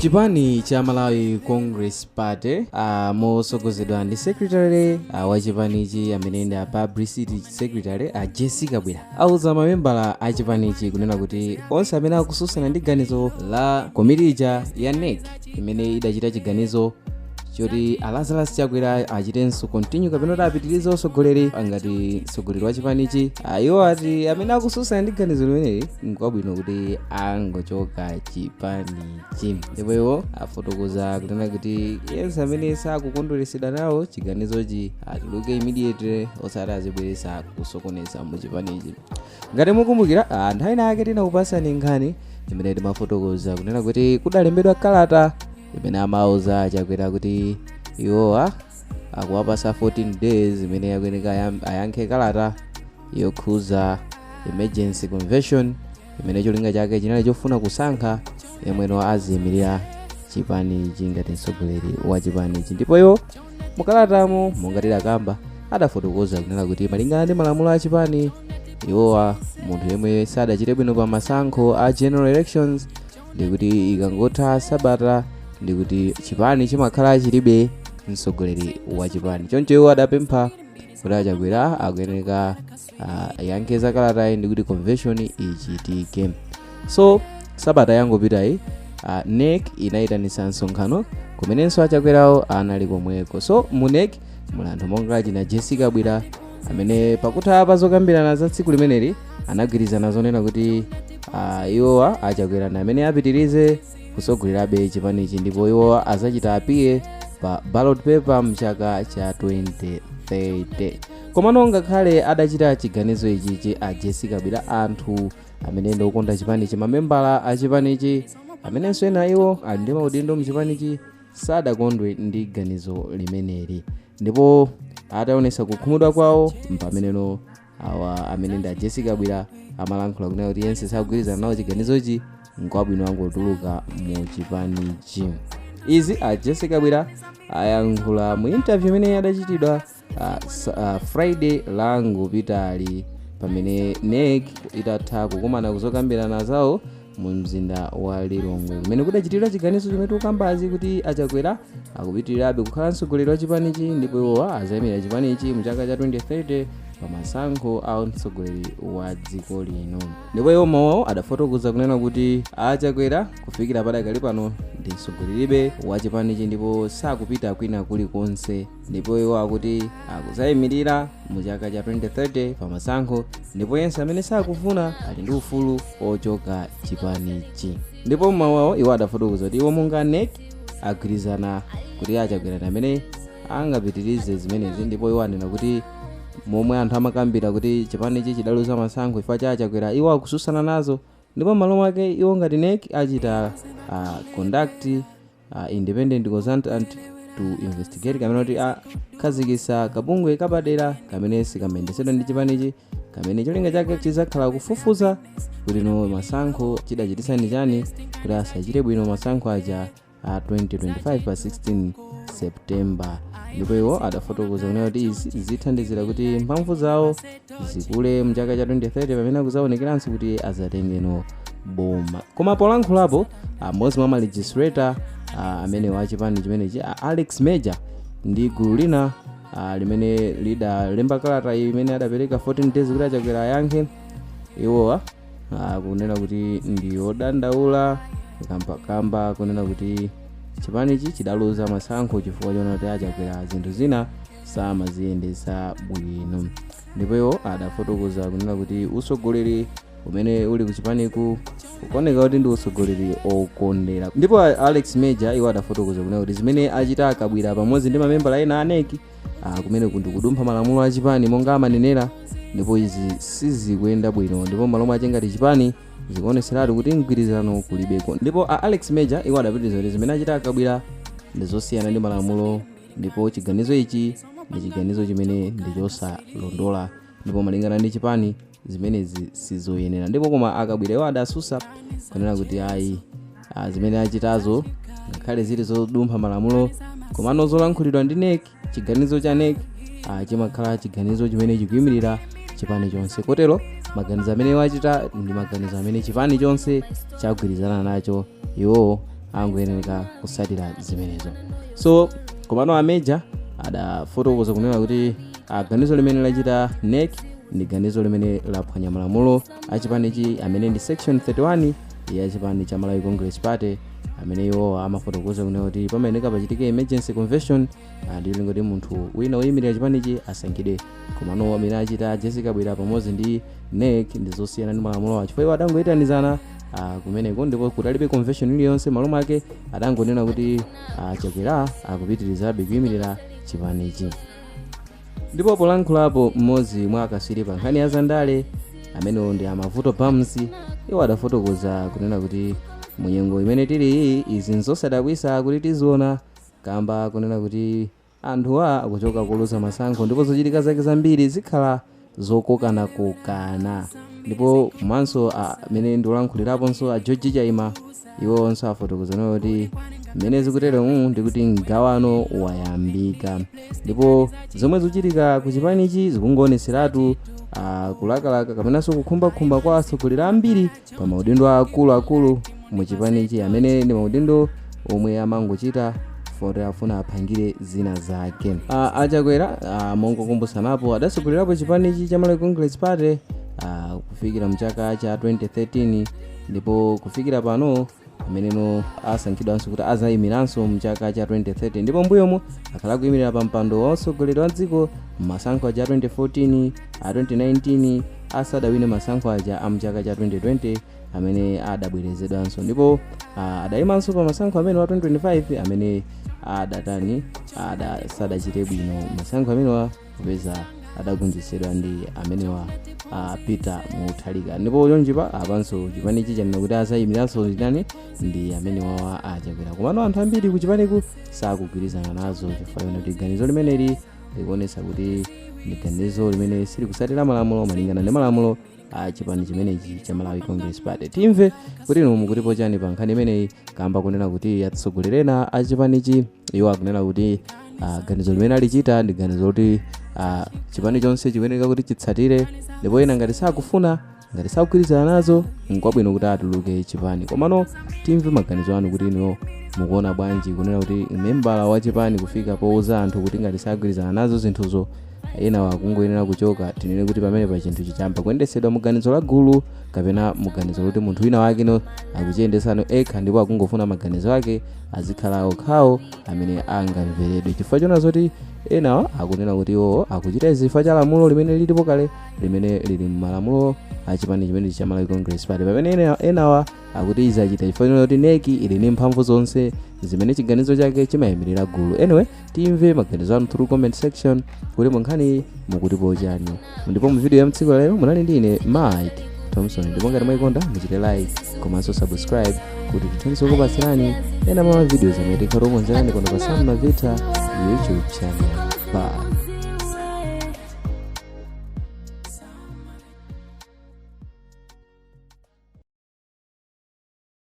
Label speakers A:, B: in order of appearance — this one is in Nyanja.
A: Chipani cha Malawi Congress Party, mosogozedwa ndi secretary wa chipanichi amene ndi a publicity secretary, a Jessie Kabwila, auza mamembala a chipanichi kunena kuti onse amene akususana ndi ganizo la komiti ija ya NEC imene idachita chiganizo choti a Lazarus Chakwera achitenso continue kapena kuti apitirize usogoleri ngati mtsogoleri wa chipanichi, iwo ati amene akususana ndi ganizo limeneli nkwabwino kuti angochoka chipanichi. Ndipo iwo afotokoza kunena kuti yense amene sakukondweresedwa nawo chiganizochi atuluke immediately, osati azibweresa kusokoneza mu chipanichi. Ngati mukumbukira, nthawi ina tinakupasani nkhani imene timafotokoza kunena kuti kudalembedwa kalata imene amauza Chakwera kuti iwowa akuwapasa 14 days imene akuyeneka ayankhe kalata yokhuza emergency convention imene cholinga chake chinali chofuna kusankha yemweno aziyimirira chipanichi ngati mtsogoleri wa chipanichi. Ndipo iwo mukalatamo, monga tidakamba, adafotokoza kunena kuti malingana ndi malamulo a chipani, iwowa munthu yemwe sadachite bwino pa masankho a general elections, ndikuti ikangotha sabata ndikuti chipani chimakhala chilibe mtsogoleri wa chipani. Choncho iwo adapempha kuti aChakwera akuyeneka ayankhe za kalatayi ndikuti convention ichitike. So sabata yangopitayi, NEC inayitanitsa msonkhano kumenenso aChakwerawo anali komweko. So mu NEC muli anthu monga china Jessie Kabwila amene pakutha pa zokambirana za tsiku limeneli anagwirizana zonena kuti iwowa aChakwera ndi amene apitirize kusogolerabe chipanichi ndipo iwowa azachita appear pa ballot paper mchaka cha 2030. Komano ngakhale adachita chiganizo ichichi a Jessie Kabwila, anthu amene ndi okonda chipanichi, mamembala a chipanichi amenenso ena iwo ali ndi maudindo mchipanichi, sadakondwe ndi ganizo limeneli. Ndipo ataonesa kukhumudwa kwawo, mpameneno awa amene ndi a Jessie Kabwila amalankhula kunena kuti yense sakugwirizana nawo chiganizochi nkwabwino angotuluka mu chipanichi. Izi a Jessie Kabwila ayankhula mu interview imene adachitidwa Friday langopitali pamene NEC itatha kukumana kuzokambirana zawo mu mzinda wa Lilongwe, kumene kudachitidwa chiganizo chimene tikukambazi kuti aChakwera akupitirirabe kukhala mtsogoleri wa chipanichi ndipo iwowa azayimira chipanichi mu chaka cha 2030 pa masankho a mtsogoleri wa dziko lino. Ndipo iwo mawawo adafotokoza kunena kuti aChakwera kufikira padakali pano ndi mtsogoleribe wa chipanichi ndipo sakupita kwina kulikonse, ndipo iwo akuti akuzayimirira mu chaka cha 2030 pa masankho ndipo yense amene sakufuna ali ndi ufulu ochoka chipanichi. Ndipo mmawawo iwo adafotokoza kuti iwo monga NEC agwirizana kuti aChakwera ndi amene angapitirize zimenezi. Ndipo iwo anena kuti momwe anthu amakambira kuti chipanichi chidaluza masankho chifukwa cha aChakwera, iwo akususana nazo, ndipo m'malo mwake iwo ngati NEC achita conduct independent consultant to investigate, kamene kuti akhazikitsa kabungwe kapadera kamene sikamayendetsedwa ndi chipanichi, kamene cholinga chake chizakhala kufufuza kuti no masankho chidachititsa ndi chani kuti asachite bwino masankho aja a 2025 pa 16 September. Ndipo iwo adafotokoza kunena kuti izi zithandizira kuti mphamvu zawo zikule mchaka cha 2030 pamene akuzaonekeranso kuti azatengeno boma. Koma polankhulapo, mmodzi mwa malegislator amene wa chipani chimenechi, Alex Major, ndi gulu lina limene lidalemba kalata imene adapereka 14 days kuti aChakwera ayankhe, iwowa kunena kuti ndi odandaula kamba kunena kuti chipanichi chidaluza masankho chifukwa chona kuti aChakwera zinthu zina samaziyendesa bwino. Ndipo iwo adafotokoza kunena kuti usogoleri umene uli kuchipaniku ukuoneka kuti ndi usogoleri okondera. Ndipo Alex Major iwo adafotokoza kunena kuti zimene achita aKabwira pamodzi ndi mamembala ena a NEC kumene ndi kudumpha malamulo a chipani monga amanenera, ndipo izi sizikuyenda bwino, ndipo malo mwake ngati chipani zikuoneseratu kuti mgwirizano kulibeko. Ndipo a Alex Major iwo adapitiriza kuti zimene achita aKabwira ndi zosiyana ndi malamulo, ndipo chiganizo ichi ndi chiganizo chimene ndi chosalondola, ndipo malingana ndi chipani zimenezi sizoyenera. Ndipo koma aKabwira iwo adasusa kunena kuti ayi, zimene achitazo ngakhale zili zodumpha malamulo, komano zolankhulidwa ndi NEC, chiganizo cha NEC chimakhala chiganizo chimene chikuyimirira chipani chonse, kotero maganizo amene wachita ndi maganizo amene chipani chonse chagwirizana nacho. Iwo Angoyenera kutsatira zimenezo. So komano ameja adafotokoza kunena kuti ganizo limene lachita NEC ndi ganizo limene laphwanya malamulo achipanichi, amene ndi section 31 ya chipani cha Malawi Congress Party, amene iwo amafotokoza kunena kuti pamayeneka pachitike emergency convention ndi kuti munthu wina woyimirira chipanichi asankhidwe. Komano amene achita Jessica Kabwila pamodzi ndi NEC ndi zosiyana ndi malamulo awo, chifukwa iwo adangoyitanizana kumeneko ndipo kutalibe convention iliyonse. Malo mwake adangonena kuti Chakwera akupitirizabe kuyimirira chipanichi. Ndipo polankhulapo mmodzi mwa akaswiri pa nkhani ya zandale, amenewo ndi Amavuto Bams, iwo adafotokoza kunena kuti munyengo imene tili izi nzosadabwisa kuti tiziona, kamba kunena kuti anthuwa akuchoka kuluza masankho ndipo zochitika zake zambiri zikhala zokokanakokana. Ndipo komanso amene ndikulankhuliraponso a George Chaima, iwonso afotokoza kuti mmene zikuteremu ndikuti mgawano wayambika, ndipo zomwe zikuchitika ku chipanichi zikungoonetseratu kulakalaka kapenanso kukhumbakhumba kwa atsogoleri ambiri pa maudindo akuluakulu mu chipanichi, amene ndi maudindo omwe amangochita poti afuna aphangire zina zake. Achakwera, mongokumbusanapo, adatsogolerapo chipanichi cha Malawi Congress Party kufikira mchaka cha 2013, ndipo kufikira pano ameneno asankhidwanso kuti azayimiranso mchaka cha 2030. Ndipo mbuyomu akhala kuyimirira pa mpando wa utsogoleri wa dziko m'masankho aja 2014, a 2019, asadawine masankho aja a mchaka cha 2020 amene adabwerezedwanso. Ndipo adayimanso pa masankho amene wa 2025 amene adatani, sadachite bwino masankho amenewa popeza adagonjetsedwa ndi amenewa Peter Mutharika. Ndipo chonchipa apanso chipanichi chanena kuti azayimiranso chitani ndi amenewawa Achakwera. Komano anthu ambiri kuchipaniku sakugwirizana nazo, chifukwa kuti ganizo limeneli likuonetsa kuti ndi ganizo limene silikusatira malamulo, malingana ndi malamulo a chipani chimenechi cha Malawi Congress Party. Timve kuti inu mukutipo chani pa nkhani imeneyi, kamba kunena kuti atsogoleri ena a chipanichi iwo akunena kuti ganizo limene alichita ndi ganizo loti chipani chonse chikuyeneka kuti chitsatire, ndipo ena ngati sakufuna, ngati sakugwirizana nazo, nkwabwino kuti atuluke chipani. Komano timve maganizo anu kuti inuyo mukuona bwanji kunena kuti membala wa chipani kufika powuza anthu kuti ngati sagwirizana nazo zinthuzo ena wakungoyenera kuchoka. Tinene kuti pamene pa chinthu chichamba kuyendetsedwa muganizo la gulu kapena muganizo loti munthu wina wake no akuchiyendesano ekha, ndipo akungofuna maganizo ake azikhala okhawo amene angamveredwe, chifukwa chona zoti enawa akunena kuti iwowo akuchita izi chifukwa cha lamulo limene lilipo kale, limene lili m'malamulo a chipani chimene cha Malawi Congress Party, pamene enawa akuti izi achita chifukwa chona kuti NEC ili ndi mphamvu zonse zimene chiganizo chake chimayimirira gulu. Anyway, timve maganizo anu through comment section kuti munkhani mukutipo chani. Ndipo mu video ya mtsiku lero munali ndi ine Mike Thompson, ndipo ngati mwayikonda muchite like komanso subscribe kuti tithenso kupatsirani ena mwa videos amene tikhala tikukonzerani pano pa Sam Mavita YouTube channel. Bye.